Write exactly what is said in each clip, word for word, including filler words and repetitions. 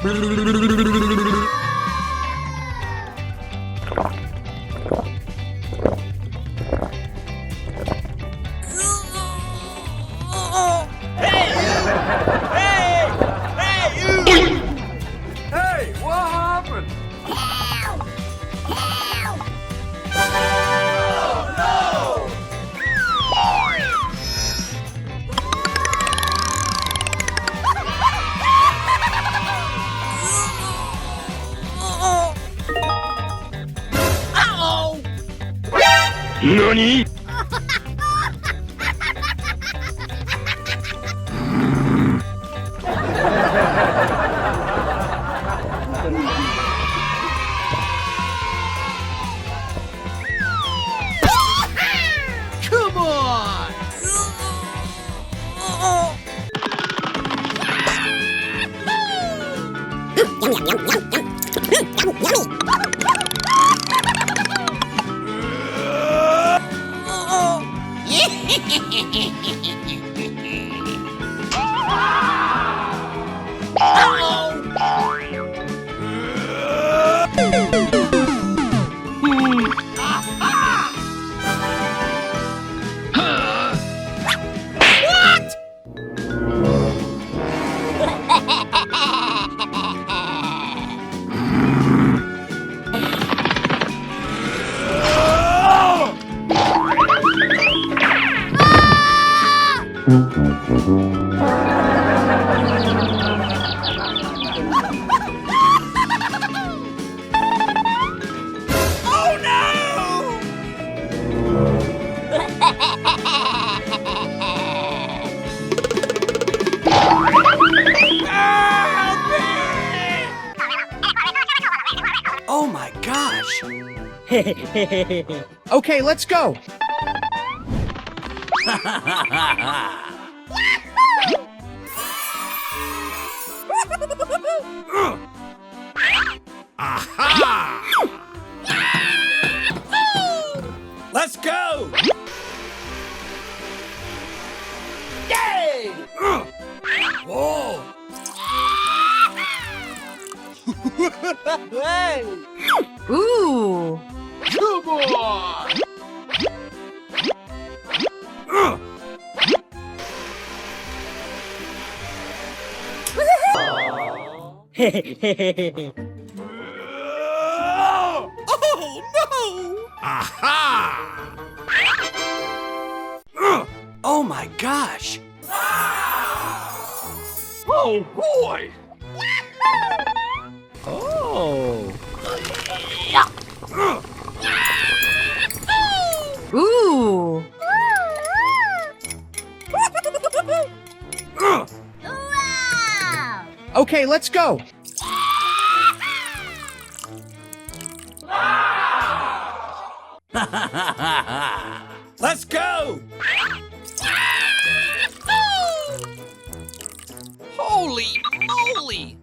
Hey, you! Hey, hey, you! Hey, what happened? Nani? Come on! Yum, yum, yum, yum, yum. Mm, yum, yummy. Oh, no! Oh my gosh! Okay, let's go! Aha! Let's go! Yay! Whoa! Hey! Ooh! Come on! Oh, no! Aha! Oh my gosh! Oh, boy! Oh. Ooh. Wow. Okay, let's go. Let's go! Holy moly!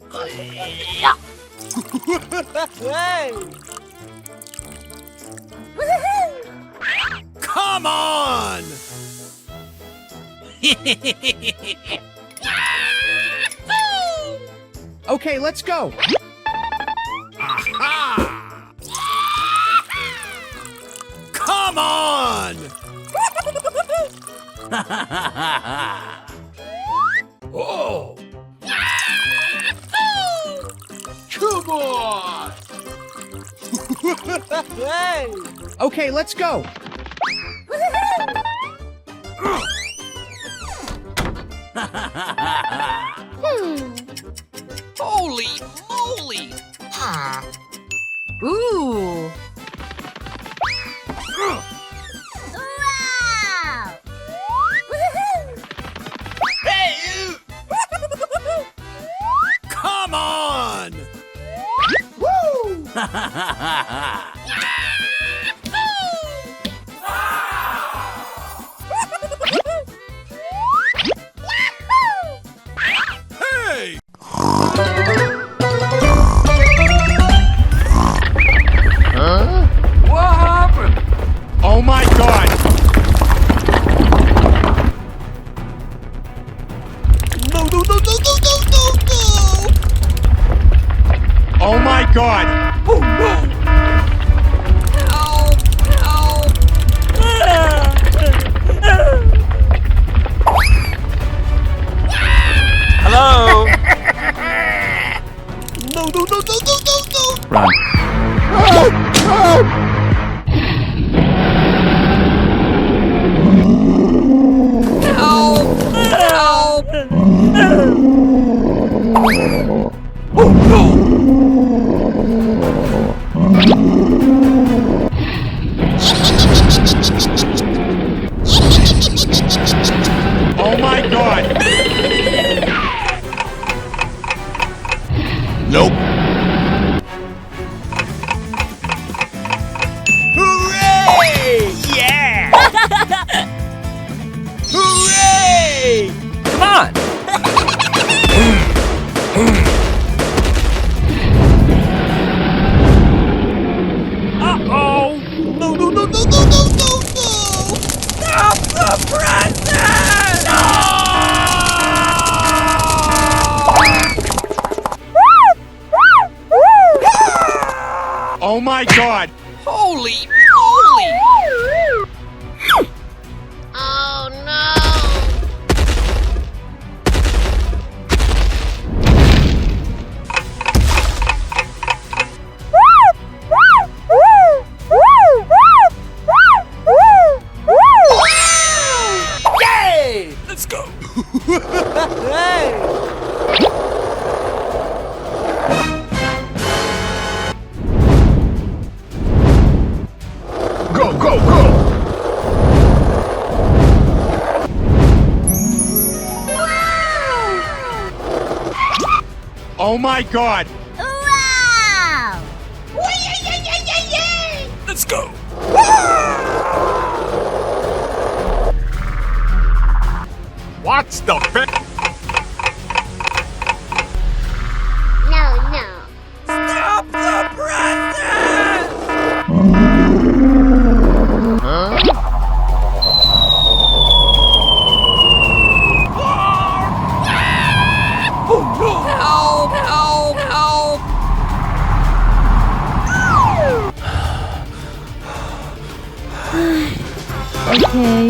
Hey! Come on! Okay, let's go. Aha! Come on! Oh! Come on! Hey! Okay, let's go. Hmm. Holy moly! Ooh. Wow! Woohoo! Hey, you! Come on! Woo! Hey! Huh? What happened? Oh my God! No, no, no, no! Oh my God! Oh no! Help! Help! Hello? No, no, no, no, no, no, no! Run. Help! Help! Oh no! Oh my God! Nope. Hooray! Yeah! Hooray! Come on! Uh-oh! No, no, no, no! Stop the presses! No! Oh my God! Holy moly! Oh no! Yay! Let's go! Hey! Go, go, go! Oh my God! Wow! Let's go! What's the fi- No, no. Stop the presses! Huh? Oh no! Help! Help! Help! Okay.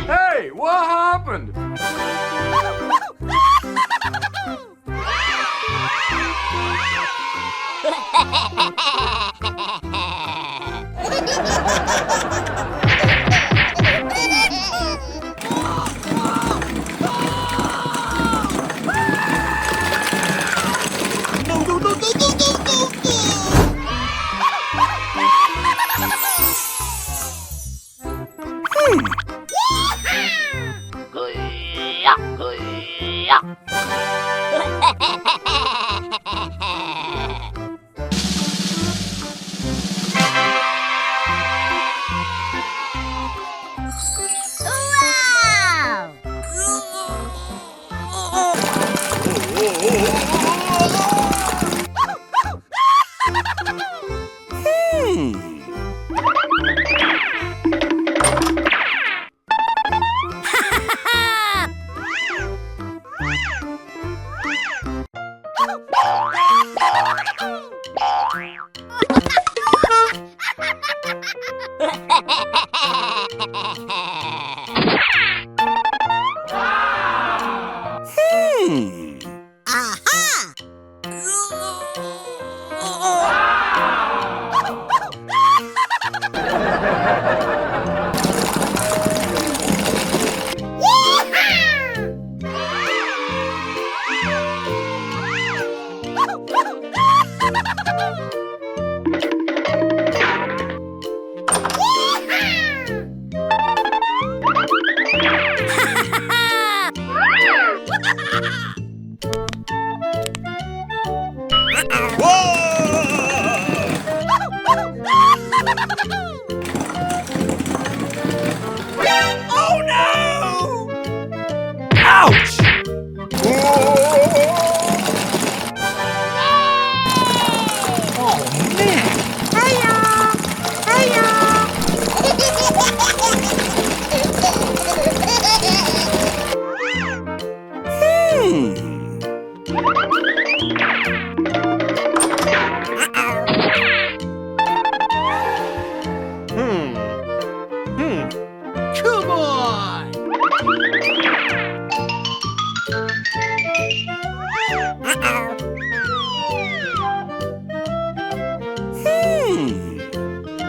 Hey, what happened? Hmm. Aha!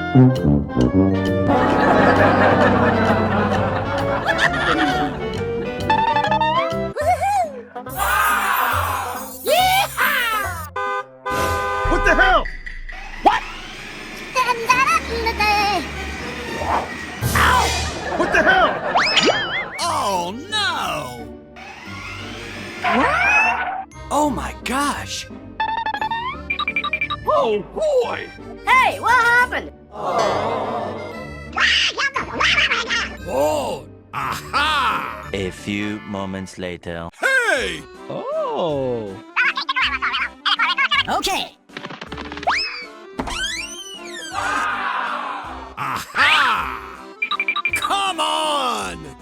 What the hell? What? Ow! What the hell? Oh, no! Oh my gosh! Oh, boy! Hey, what happened? Oh! Aha! A few moments later. Hey! Oh! Okay. Aha! Come on!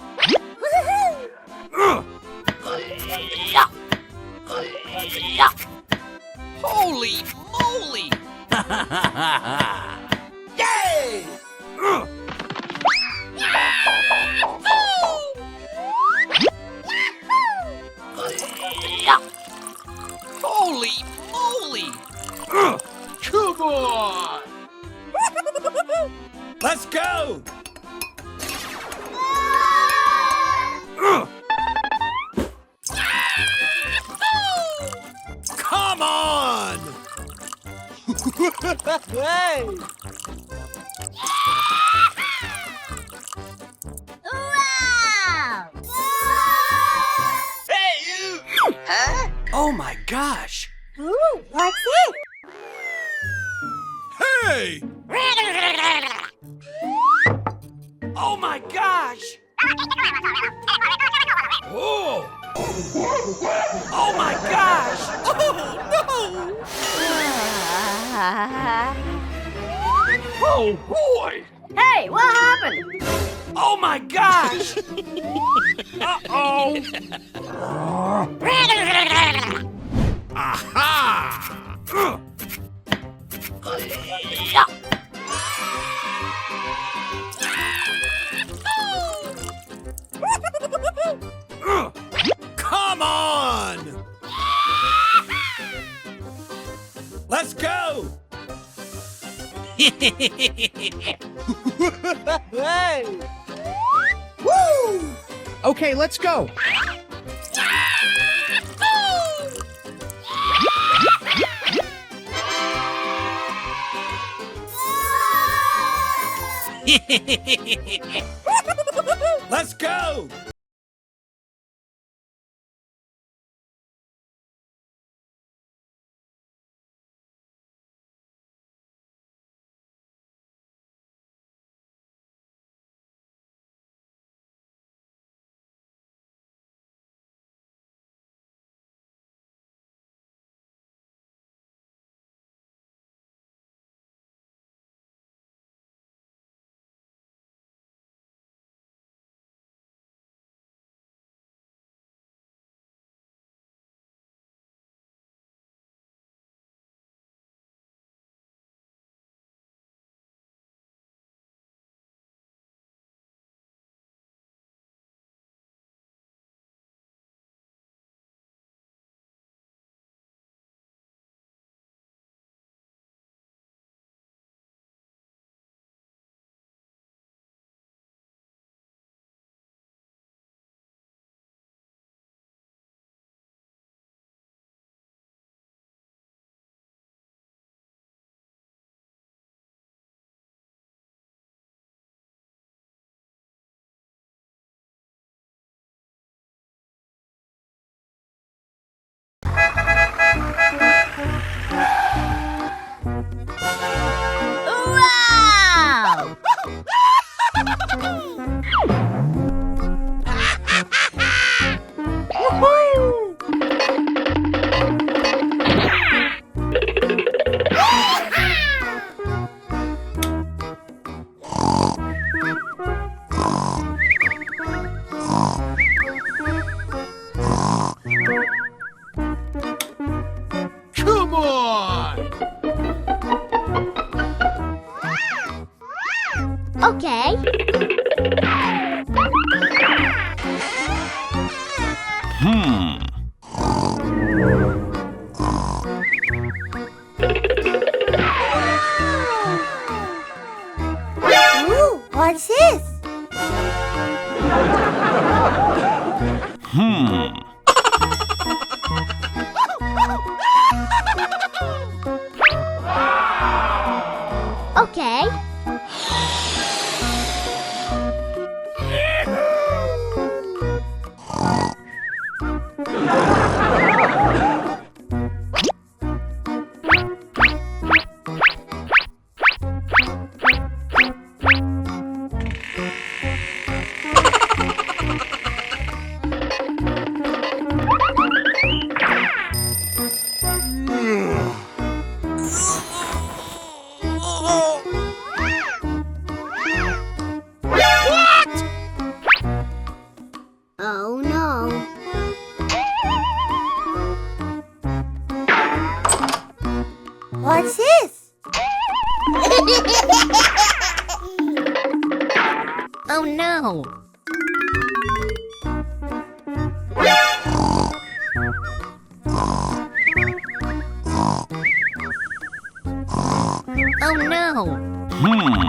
Holy moly! Yay! Holy moly! Come on! Let's go! Come on! Hey! Wow! Hey, you! Huh? Oh my gosh! Ooh, what's it? Hey! Oh my gosh! Oh! Oh my gosh! Oh, no! Oh, boy! Hey, what happened? Oh my gosh! Uh-oh! Aha! Come on! Let's go! Hey! Woo! Okay, let's go. Let's go! Wow! Come on! Okay. Hmm. What's this? Hmm. Okay. What? Oh no. What's this? Oh no. Oh no. Hmm.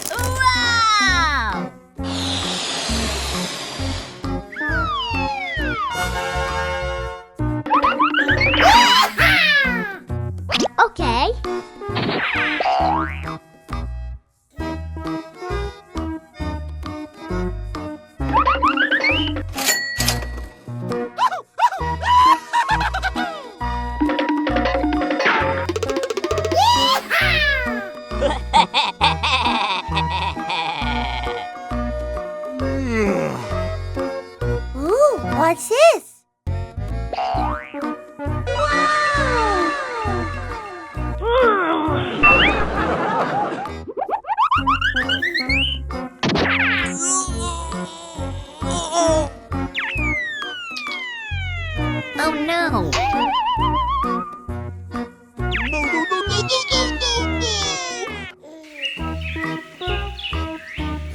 Wow! Okay. Ooh, what's this? Oh no!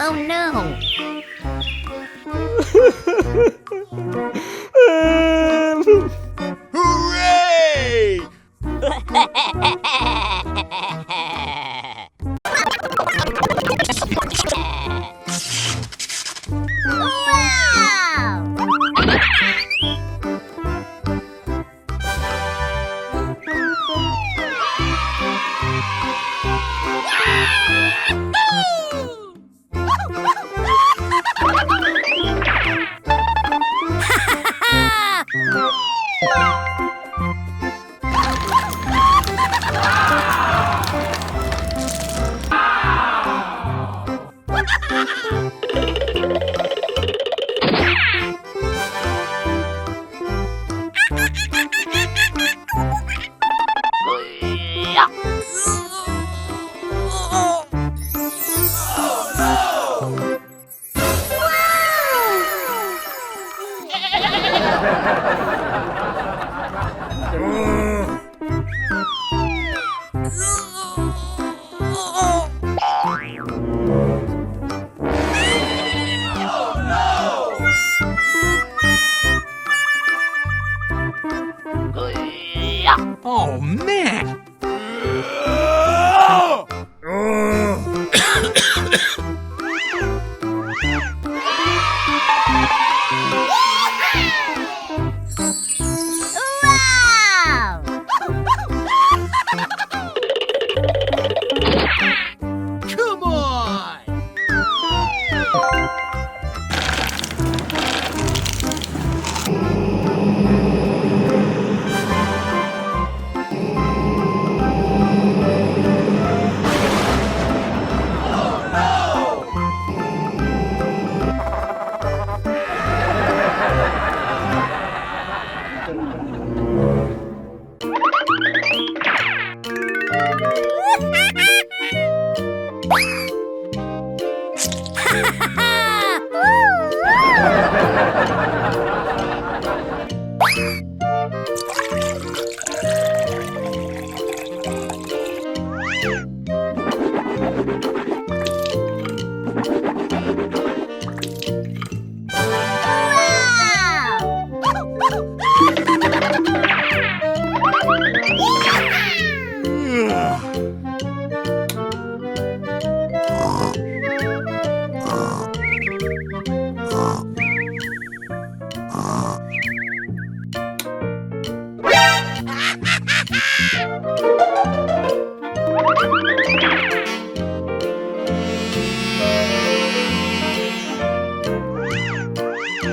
Oh no! Hooray! Wow! Oh, man!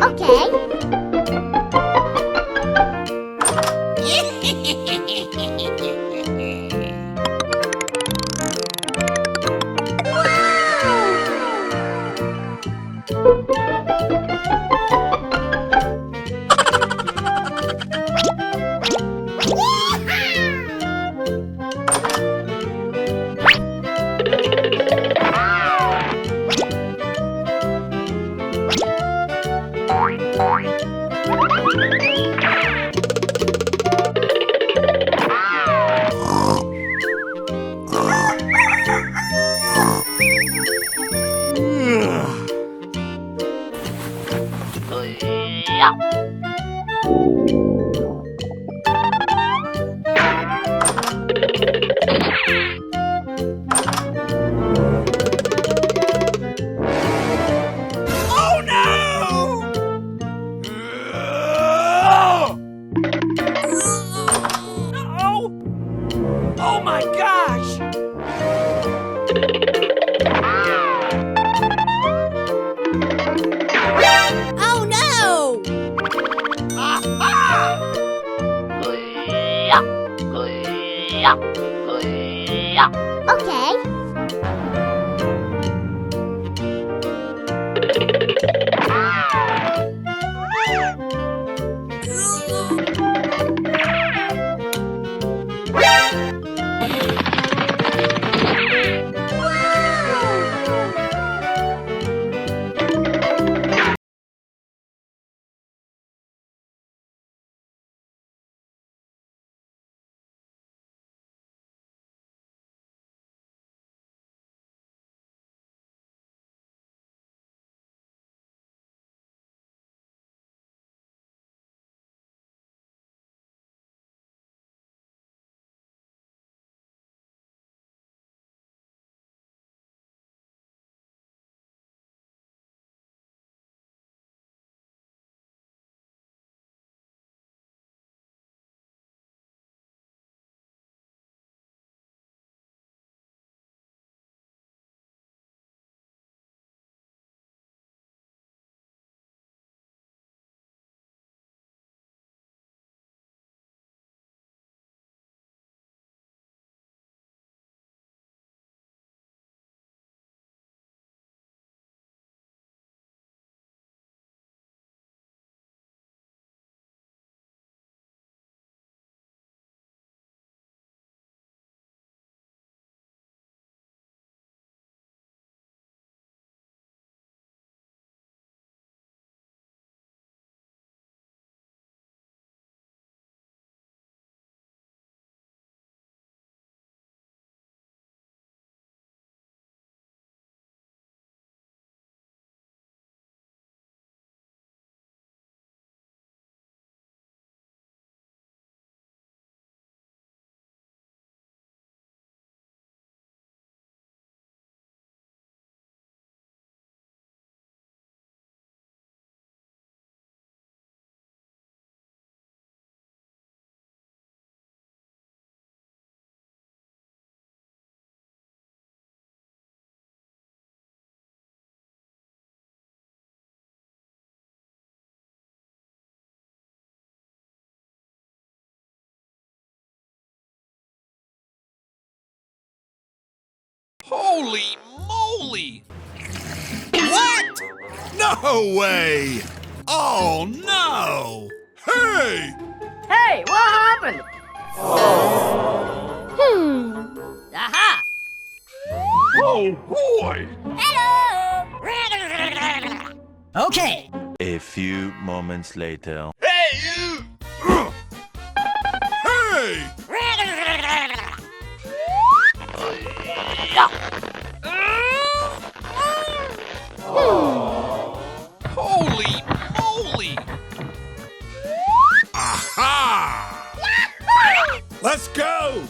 Okay. Oh no! Oh! Oh my gosh! Oh no! Aha! Okay. Holy moly! What? No way! Oh no! Hey! Hey, what happened? Hmm. Aha! Oh boy! Hello! Okay. A few moments later. Hey, you! Hey! Holy moly! Aha! Let's go!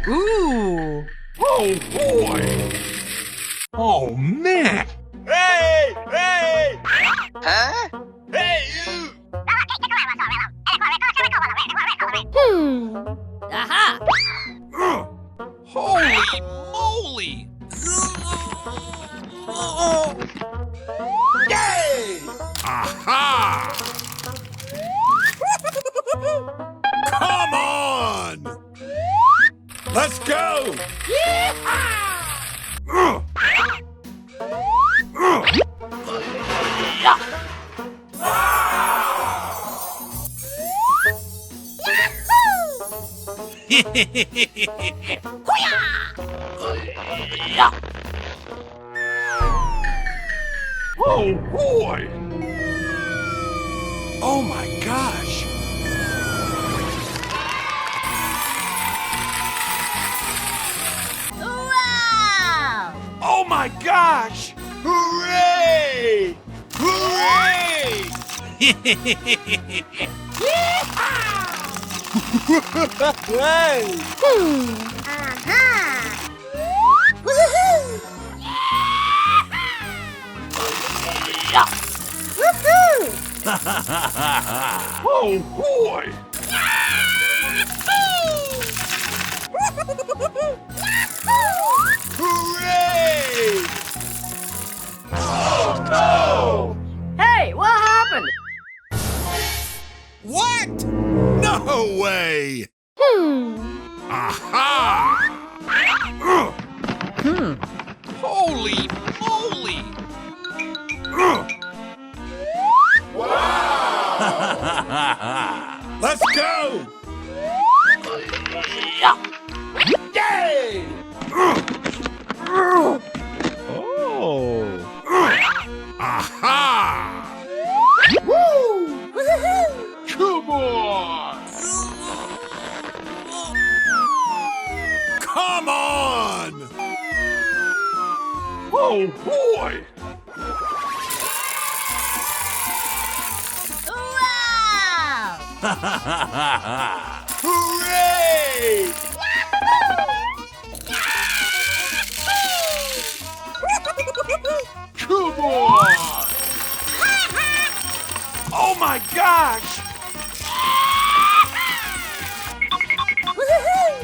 Ooh. Oh boy! Yay! Aha! Come on! Let's go! Yeehaw! Oh boy! Oh my gosh! Wow! Oh my gosh! Hooray! Hooray! Yeehaw! Hey! Hmm. Aha! Woohoo! Woohoo! Oh boy! Hooray! Oh no! Hey, what happened? What? No way! Hmm. Aha! Hmm. Holy moly! Wow! Let's go! Yay! Oh! Aha! Woo! Woohoo! Come on! Come on! Oh boy! Wow! Hooray! Come on! Oh my gosh! Woohoo!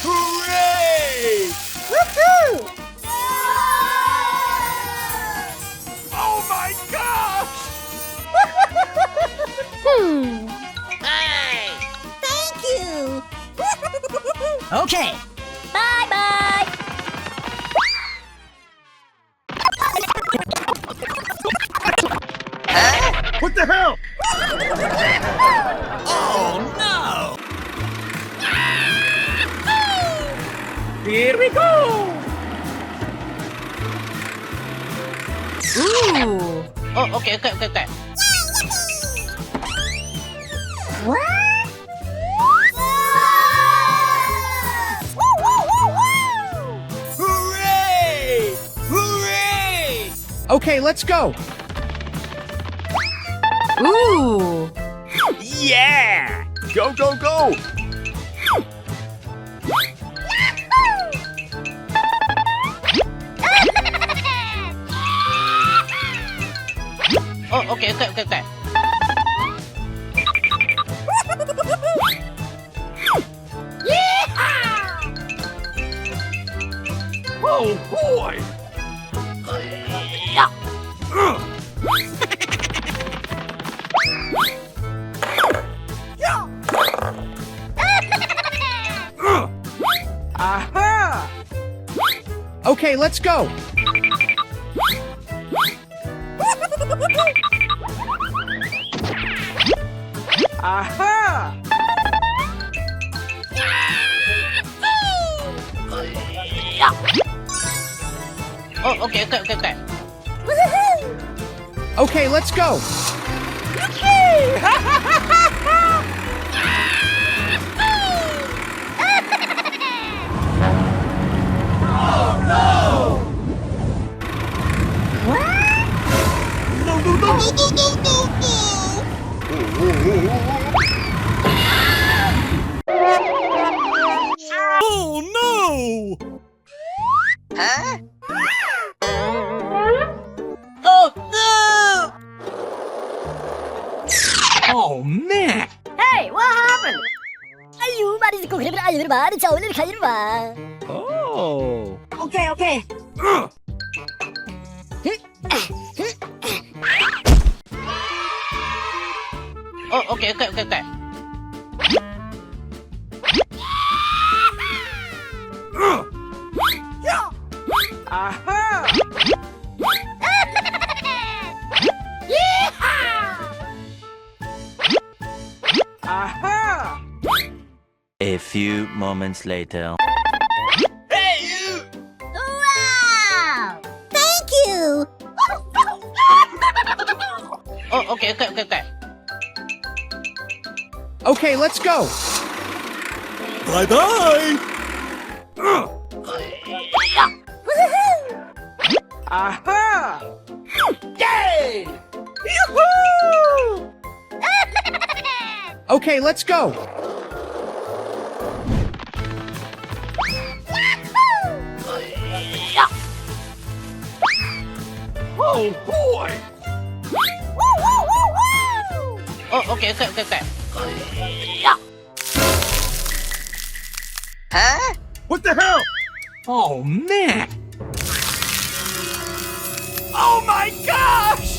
Hooray! Woohoo! Oh my gosh! Hmm. Hey! Thank you! Okay. Bye-bye! Huh? What the hell? Oh no! Here we go! Ooh. Oh, okay, okay, okay, okay. What? Hooray! Hooray! Okay, let's go. Ooh. Yeah! Go, go, go! Oh, okay, okay, okay, okay. Yeehaw! Oh boy! Aha! Okay, let's go. Aha! Oh, okay, okay, okay, okay. Okay, let's go. Oh no! What? No, no, no, no, no, no, no, no! Oh no! Huh? Oh no! Oh man! Hey, what happened? Ayu, mari ko kre ayu, mari chau, mari khayu ba. Oh. Okay, okay. Oh, okay, okay, okay, okay. Aha! Yeehaw! Aha! A few moments later. Hey, you! Wow! Thank you! Oh, okay, okay, okay, okay. Okay, let's go. Bye-bye. Woohoo! Aha! Yay! Yoo-hoo! Okay, let's go. Oh, boy! Oh, okay, okay, okay, okay. Huh? What the hell? Oh, man! Oh my gosh!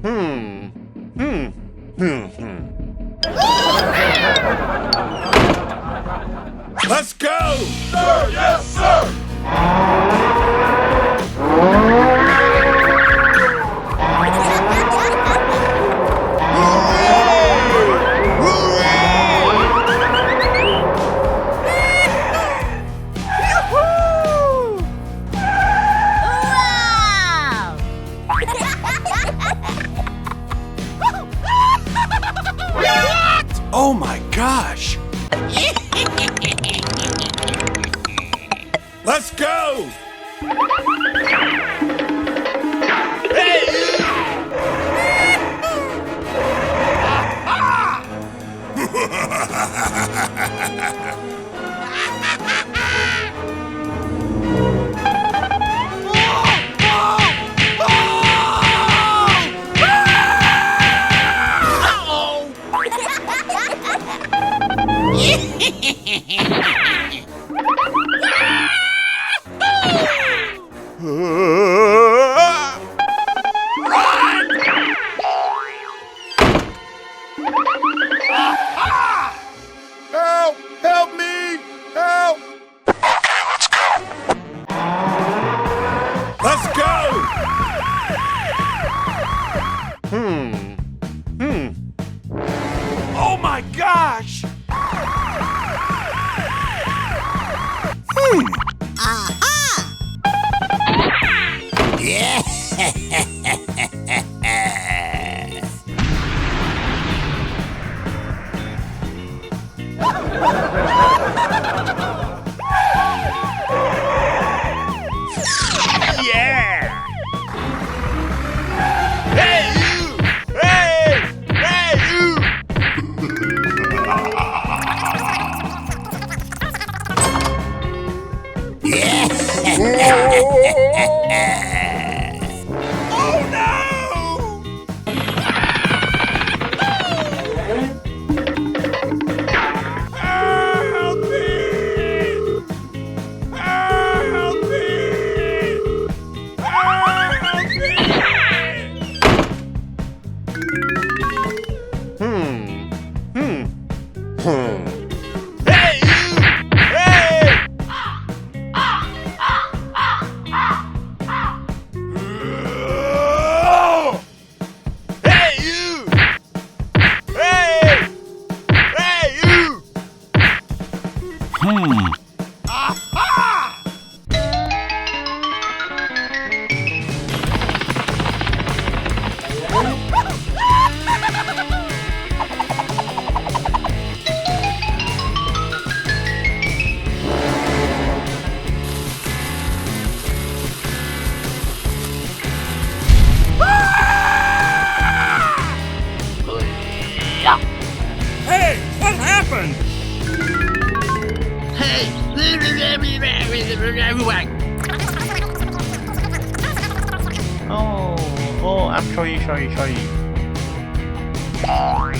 Hmm. Hmm. Hmm. Hmm. Let's go! Sir, yes, sir! My gosh! Let's go! Help! Help me! Help! Okay, let's go. Let's go! Hmm. Hmm. Oh my gosh! Hmm. Aha! Yeah. Yeah! Hey, you! Hey! Hey, you! Oh, no! Help me! Help me! Help me! Hmm. Hmm. Hmm. Hey, you! Hey! Hey, you! Hey! Hey, you! Hmm. Aha! Hey, what happened? Hey! Oh, oh, I'm sorry, sorry, sorry. Hey!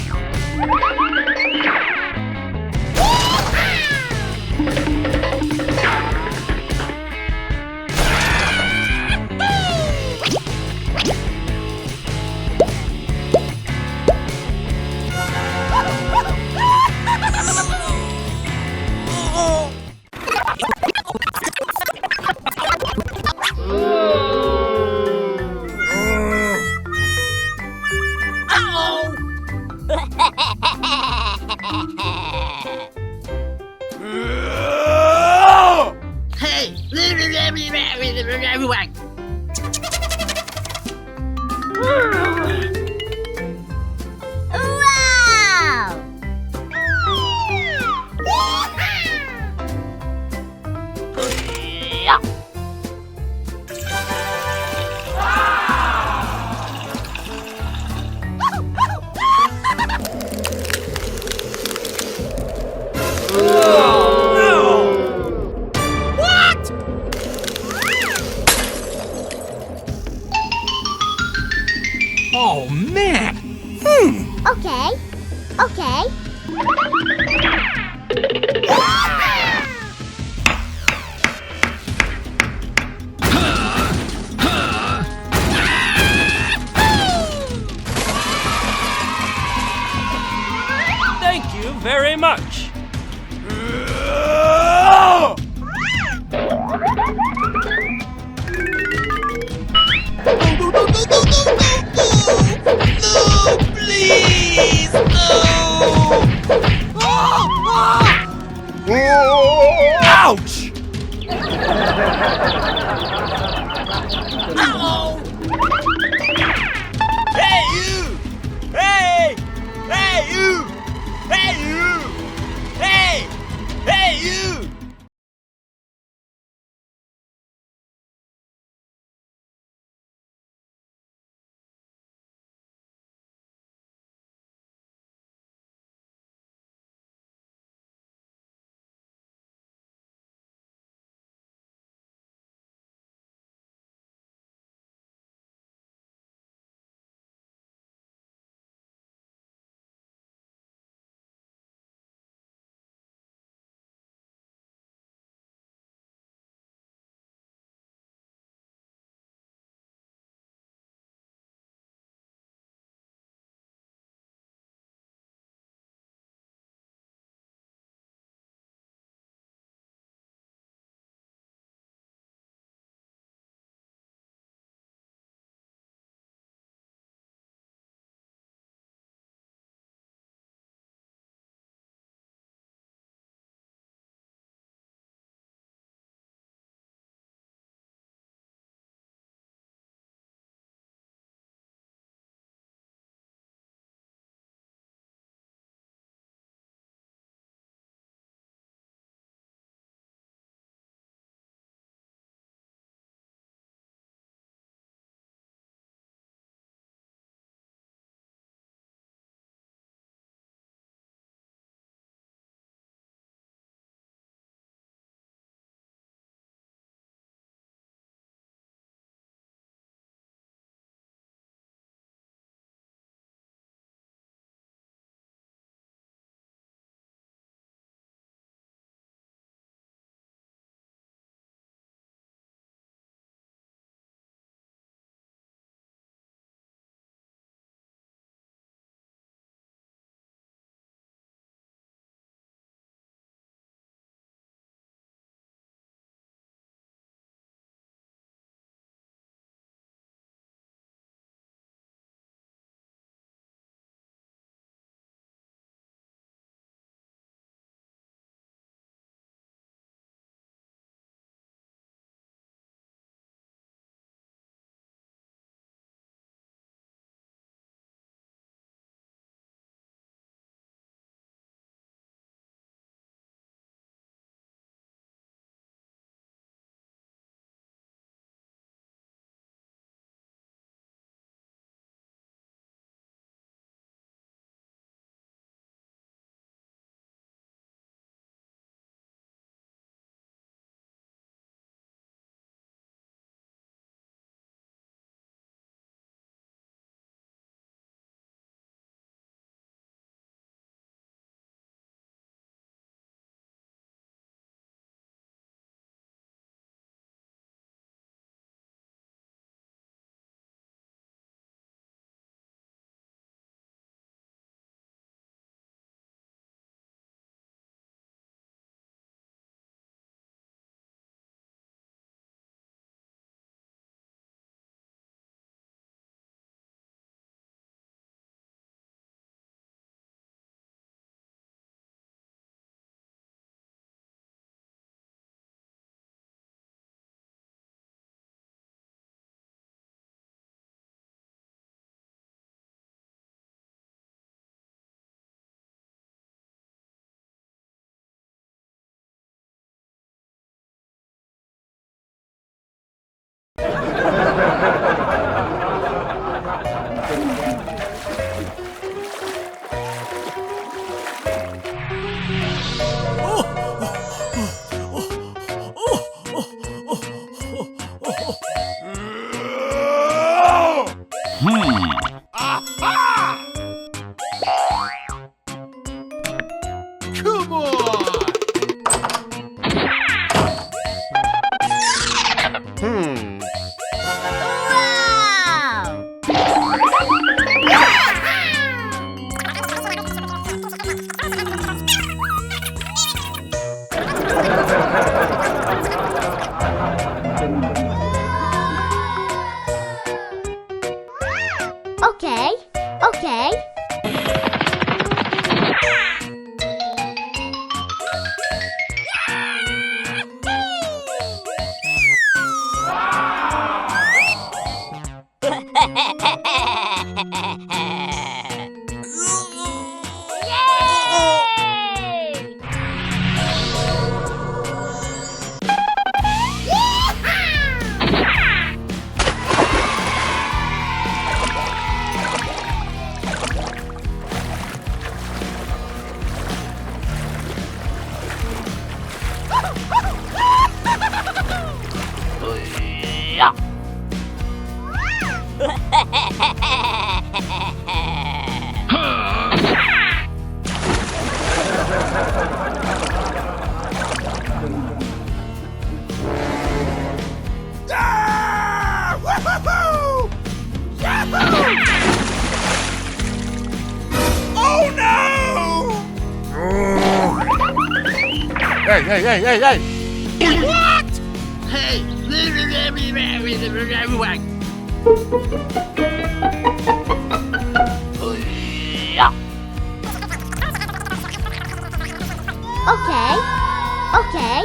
Wow! What? Oh, man. Hmm. Okay. Okay. Thank you very much. No, no, no, no, no, no, no! No, please, no! Ah! Ah! Ouch! Ow! Hey, you! Hey! Hey, you! Hey, you! Come on! Hmm. Wow! Okay, okay. Ah! Woo-hoo-hoo! Yahoo! Oh, no! Hey, hey, hey, hey, hey! What? Hey! Okay, okay.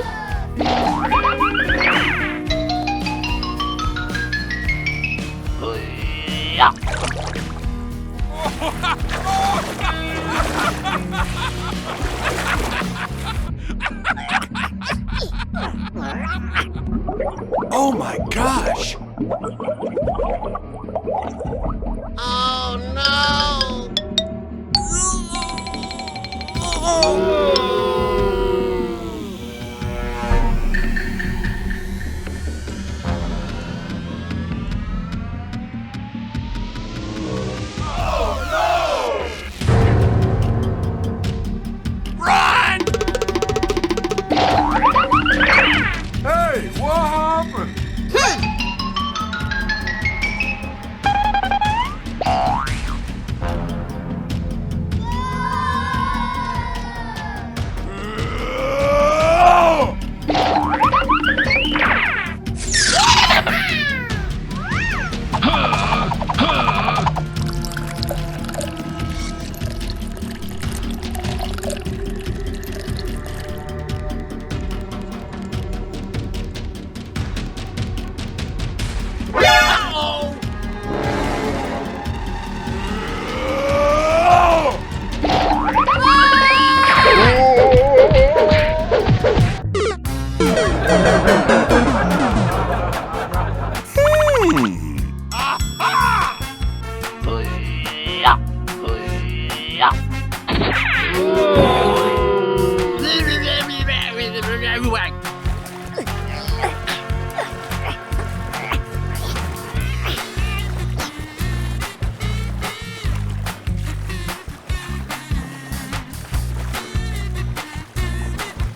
Oh my gosh! Oh no! Run! Hey, what happened? Hmm.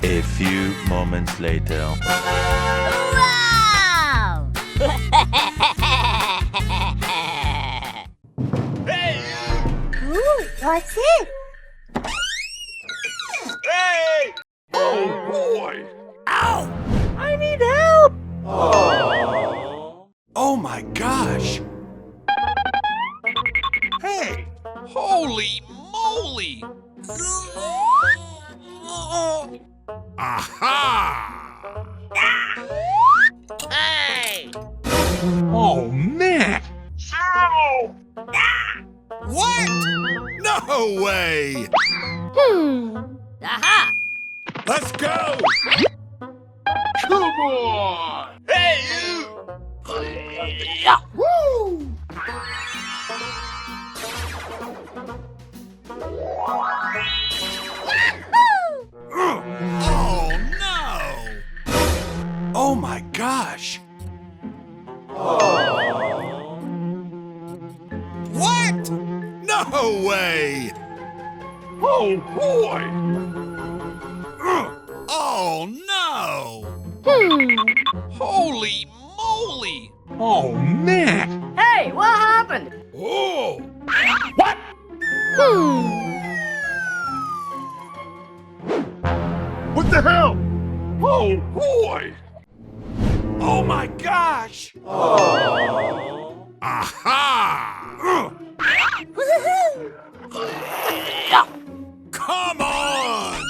A few moments later. Wow! Hey! Ooh, what's it? Hey! Oh, boy! Ow! I need help! Oh my gosh! Hey! Holy moly! Aha! Hey! Oh, man! Ow! What? No way! Hmm. Aha! Let's go! Come on! Hey, you! Yeah. Woo! Oh, no! Oh, my gosh! What? No way! Oh, boy! Oh no! Hmm. Holy moly! Oh man! Hey, what happened? Oh! What? Hmm. What the hell? Oh boy! Oh my gosh! Aha! Come on!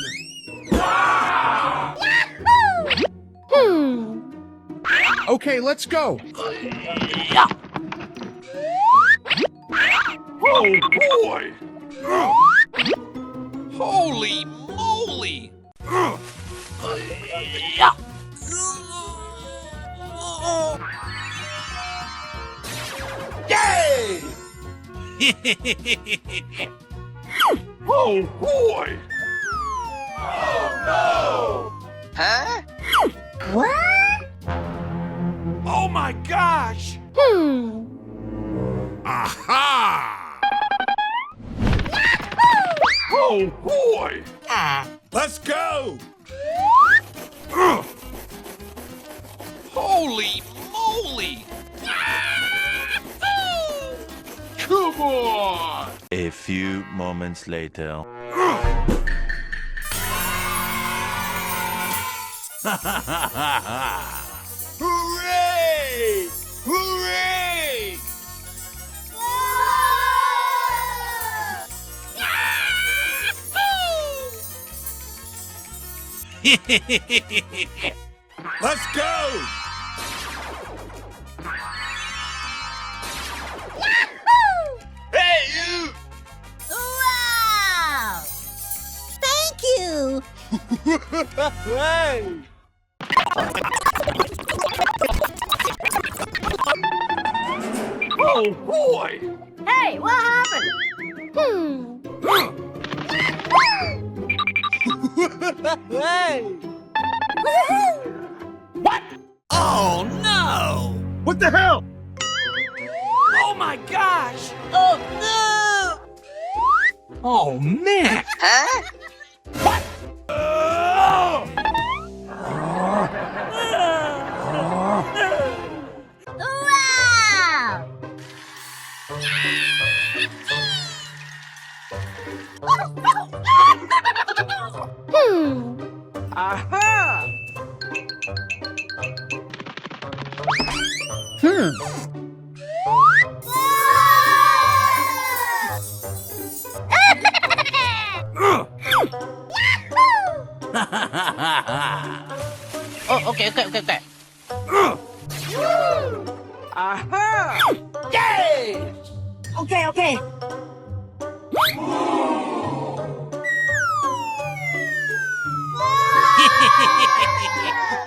Hmm. Okay, let's go. Oh boy! Holy moly! Yay! Oh boy! Oh no! Huh? What? Oh my gosh! Hmm. Aha! Oh boy! Let's go! Holy moly! Come on! A few moments later. Hooray! Hooray! Let's go! Hey, you! Wow! Thank you! Hey! Oh boy! Hey, what happened? Hmm. Hey! Woohoo! What? Oh no! What the hell? Oh my gosh! Oh no! Oh man! Huh? What? Wow! Hmm. Aha! Hmm. Oh, okay, okay, okay, okay. Aha! Yay! Okay, okay.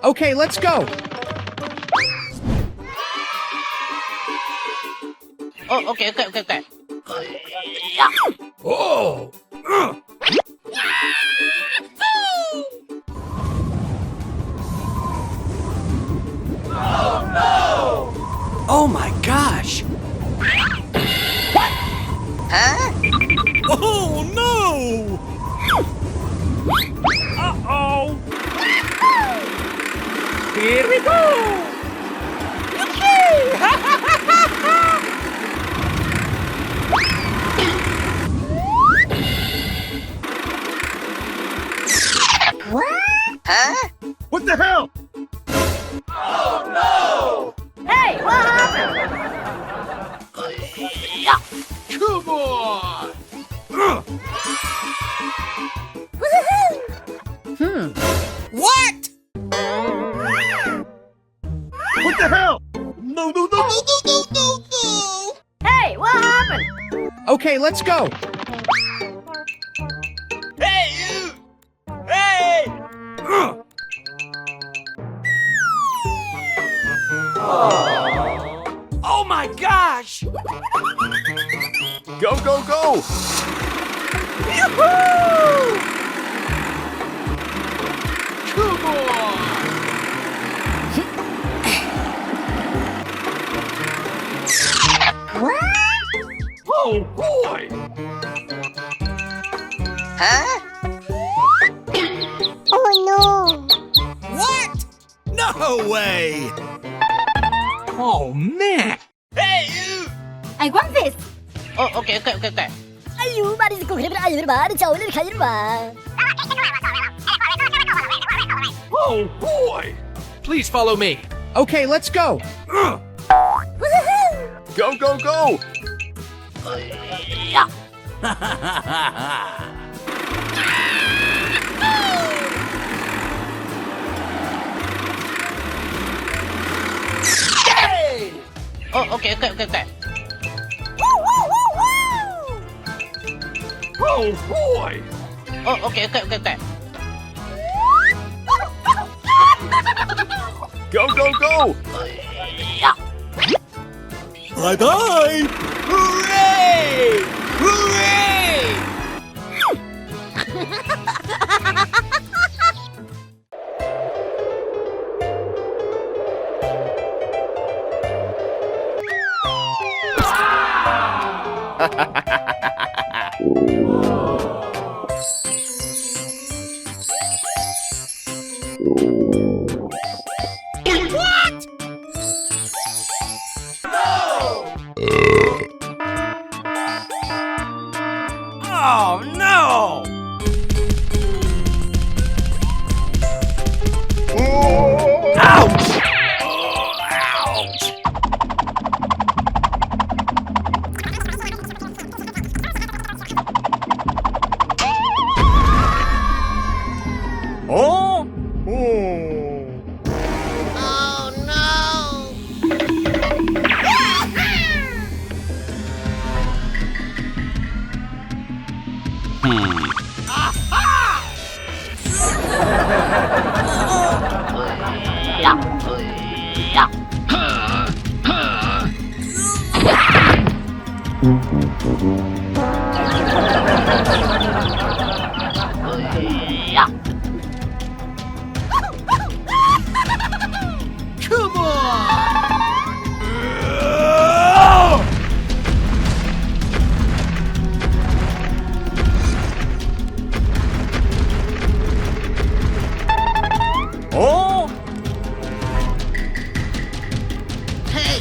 Okay, let's go. Oh, okay, okay, okay, okay. Oh! Oh my gosh! What? Huh? Oh no! Uh-oh! Here we go! Yippee! What? Huh? What the hell? Oh no! Hey, what happened? Come on! Woohoo! Hmm. What? What the hell? No, no, no, no! Hey, what happened? Okay, let's go. Hey, you! Hey! Oh my gosh! Go, go, go! Yoo-hoo! Come on! What? Oh boy! Huh? Oh no! away. Oh, man. Hey, you! I want this. Oh, okay, okay, okay, okay. Ayu, mari ko kre, ayu, mari, chao, mari, khayu, mari. Oh, boy! Please follow me. Okay, let's go. Woohoo! Go, go, go! Oh, okay, okay, okay, okay. Oh, boy! Oh, okay, okay, okay, okay. Go, go, go! Bye bye! Hooray! Hooray! What? No! Oh, no! Ouch! Ouch! Oh? Oh. Oh, no! Hmm. Aha! Come on! Oh! Hey!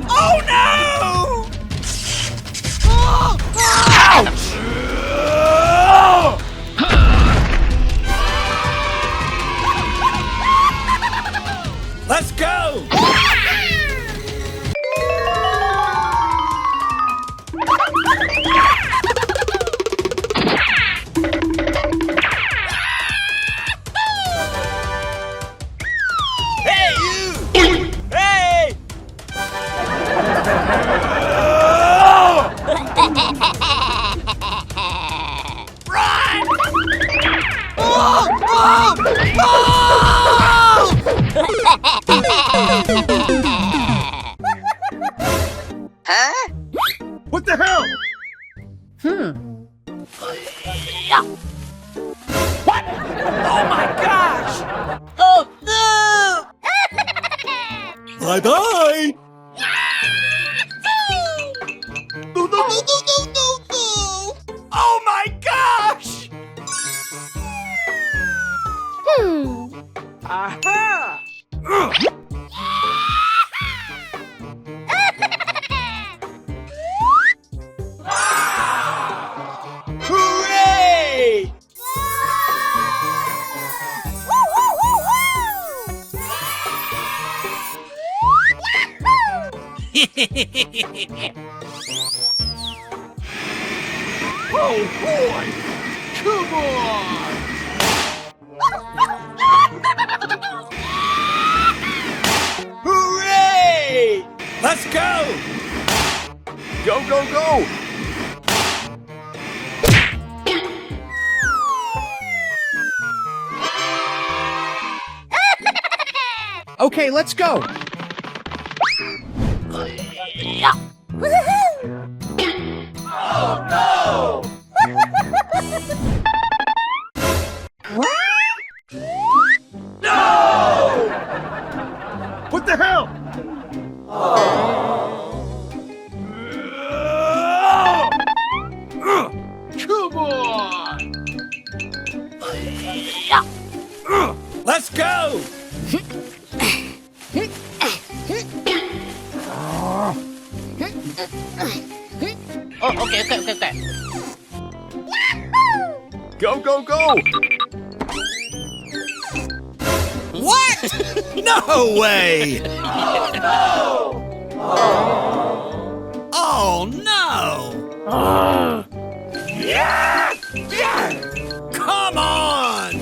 Oh, no! Oh! Ouch! Let's go! Hey, you! Hey! Run! Oh! Oh! Oh! Huh? What the hell? Hmm. What? Oh my gosh! Oh, no! Bye-bye! No, no, no, no, no, no, no! Oh my gosh! Hmm. Aha! Hooray! Oh boy! Come on! Hooray! Let's go! Go, go, go! Okay, let's go. Oh, no! Go, go, go! What? No way! Oh, no! Come on!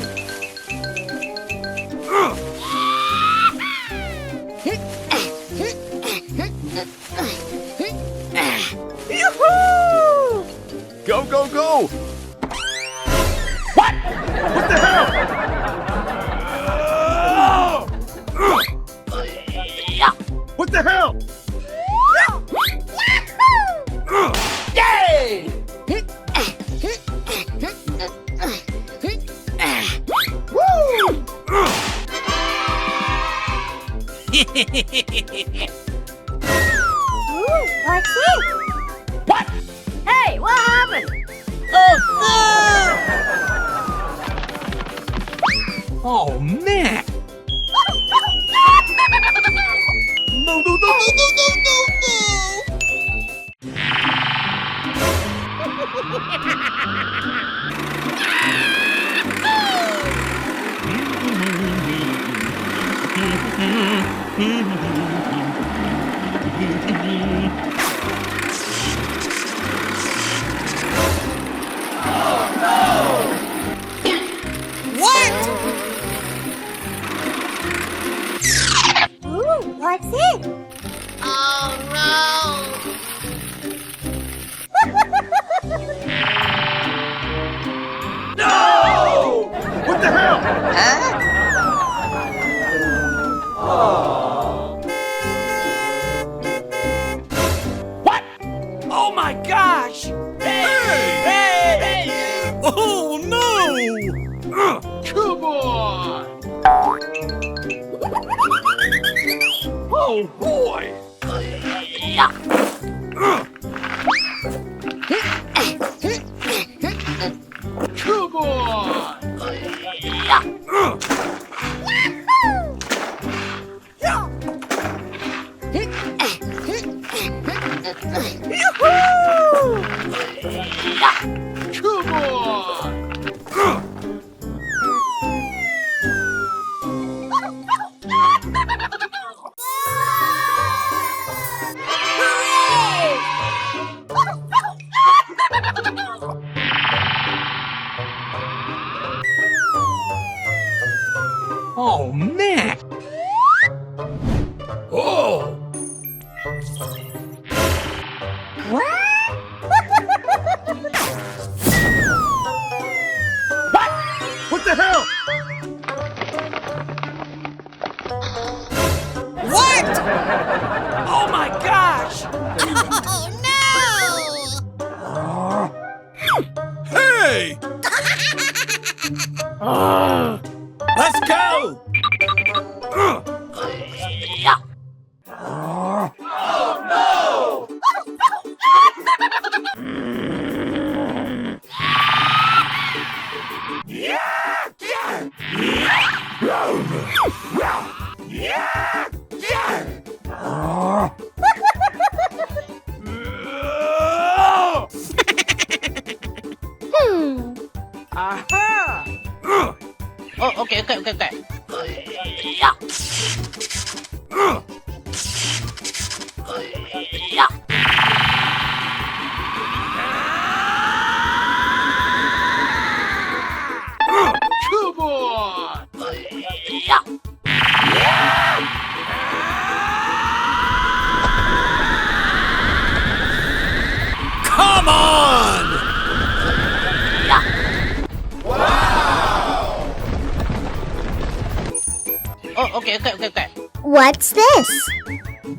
Yoo-hoo! Go, go, go! What? What the hell? What the hell? Yay! Woo! Ooh, what's this? What? Hey, what happened? Oh, no! Oh, man! No, no, no! What? Ooh, what's it? Oh, no! No! What the hell? Huh? Aw. What? Oh my gosh! Hey! Hey! Hey! Oh no! Ugh, come on! Oh boy! Come on! Yoo-hoo! Come on! Oh, man! Oh! What? What the hell? What? Oh my gosh! Oh no! Hey! Let's go! Oh no! Hmm. Aha! Oh, okay, okay, okay, okay. Come on! Come on! Wow! Oh, okay, okay, okay, okay. What's this?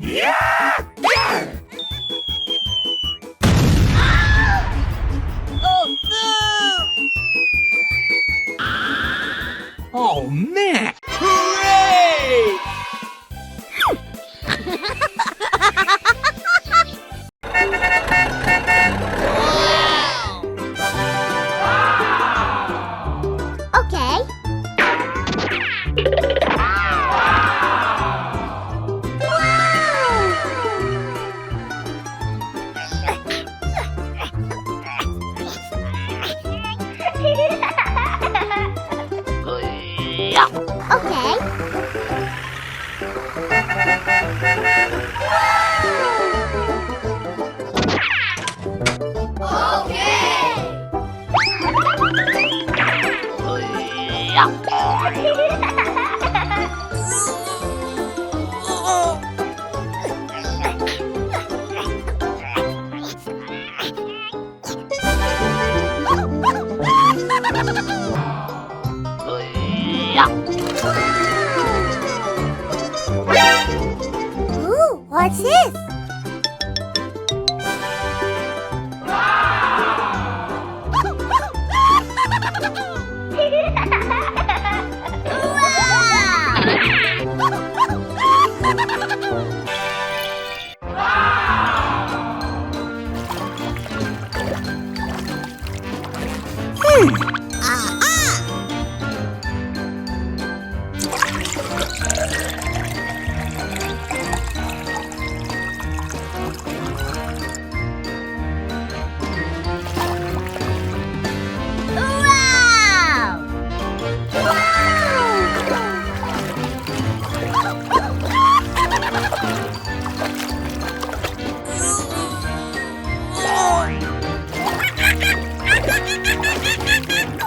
Yeah! Yeah! Oh, no! Oh, man! Hooray! Okay. Wow! Okay. Ooh, what's this? Hmm. Aha! Wow! Wow!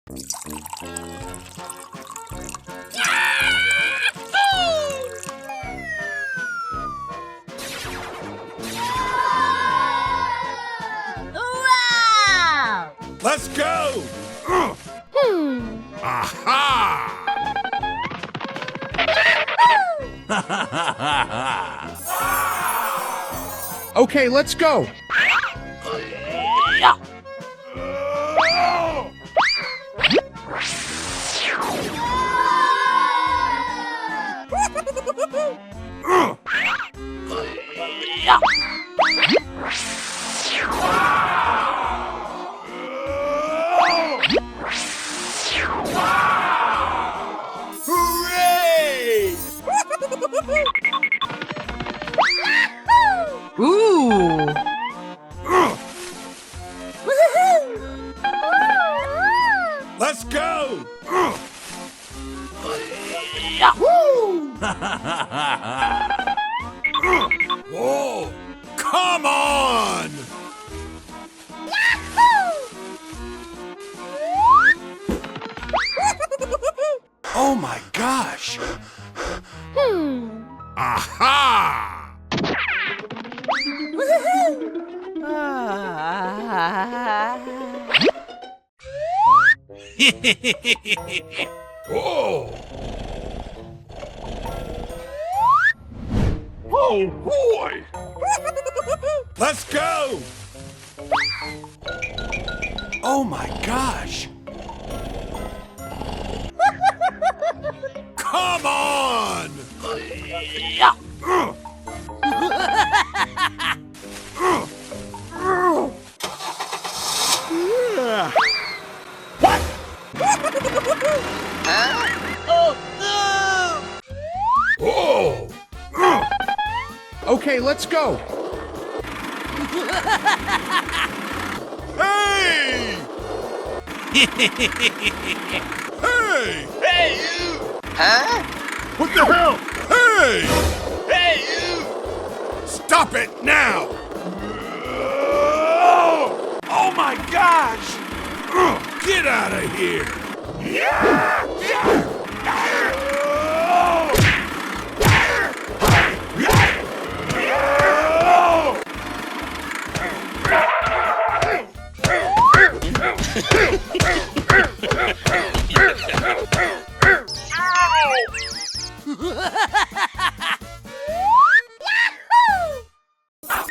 Wow! Let's go! Hmm. Aha! Okay, let's go. Hooray! Ooh. Let's go! Woo! Whoa! Come on! Oh my gosh! Hmm. Aha! Oh! Oh boy! Let's go! Oh my gosh! Come on! What? Oh, no! Oh! Okay, let's go. Hey! Hey! Hey, you! Huh? What the hell? Hey! Hey, you! Stop it now! Oh my gosh! Get out of here!